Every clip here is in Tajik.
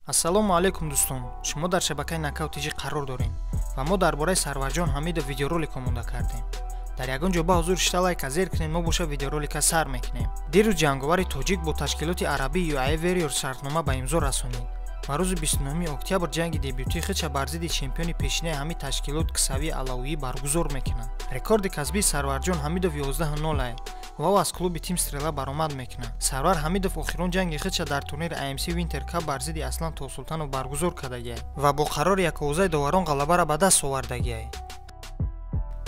Ассалому алайкум, дӯстон! Шумо дар шабакаи Нокаут ТЖ қарор дорем ва мо дар бораи Сарварҷон Ҳамидов видеоролик омода кардем. Дар ягон ҷо ба ҳузур шита лайка зер кунед, мо боша видеоролика сар мекунем. Дирӯз ҷанговари тоҷик бо ташкилоти арабии UAE Warriors шартнома ба имзо расонид ва рӯзи 29 октябр ҷанги дебютии худша бар зидди чемпиони пешинаи ҳамин ташкилот Ксавӣ Алауӣ баргузор мекунад. Рекорди касбии Сарварҷон Ҳамидов 11-0 ва ӯ аз клуби Тим Стрела баромад мекунад. Сарвар Ҳамидов охирон ҷанги худша дар турнири AMC Winter Cup бар зидди Аслан Тосултанов баргузор кардагиай ва бо қарори яковозаи доварон ғалабаро ба даст овардагиай.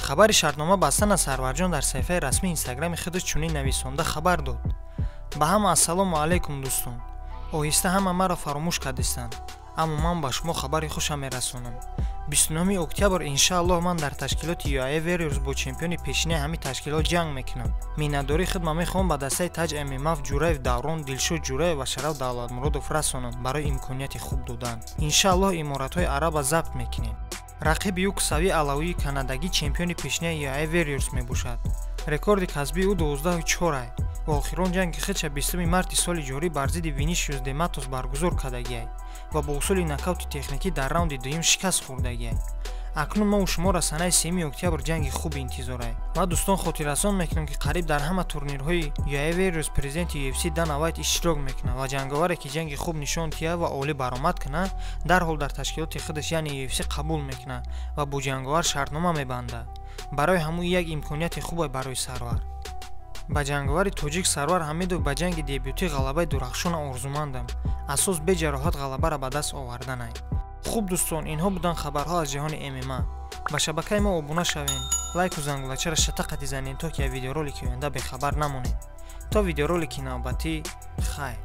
Хабари шартнома бастан аз Сарварҷон дар саҳифаи расмии Инстаграми худаш чунин нависонда хабар дод: «Ба ҳама ассалому алайкум, дӯстон! Оҳиста ҳама маро фаромӯш кардистанд, аммо ман ба шумо хабари хушам мерасонам. 29 октябр, иншааллоҳ, ман дар ташкилоти UAE Warriors бо чемпиони пешинаи ҳамин ташкилот ҷанг мекунам. Миннатдории худма мехоҳам ба дастаи Таҷ ММА, Ҷураев Даврон, Дилшод Ҷураев ва Шараф Давлатмуродов расонам барои имконияти хуб додан. Иншааллоҳ, Иморатҳои Араба забт мекунем». Рақиби ӯ Ксавӣ Алавии канадагӣ, чемпиони пешинаи UAE Warriors мебошад. Рекорди касбии ӯ 12-4 ва охирон ҷанги худша 20 марти соли ҷорӣ бар зидди Винишиус Дематос баргузор кардагиай ва бо усули нокаути техникӣ дар раунди дуюм шикаст хӯрдагиай. Акнун мову шуморо санаи 3 октябр ҷанги хуби интизорай. Ва, дӯстон, хотиррасон мекунем, ки қариб дар ҳама турнирҳои UAE Warriors президенти UFC Дана Вайт иштирок мекунад ва ҷанговаре, ки ҷанги хуб нишон диҳад ва олӣ баромад кунад, дарҳол дар ташкилоти худаш, яъне UFC, қабул мекунад ва бо ҷанговар шартнома мебандад. Барои ҳамун як имконияти хубе барои Сарвар. Ба ҷанговари тоҷик Сарвар Ҳамидов ба ҷанги дебютӣ ғалабаи дурахшона орзумандам. Асос беҷароҳат ғалабаро ба даст оварданай. Хуб, дӯстон, инҳо буданд хабарҳо аз ҷаҳони ММА. Ба шабакаи мо обуна шавед, лайку зангулачаро шатақати занед, то ки аз видеоролики оянда бехабар намонед. То видеоролики навбатӣ, хайр.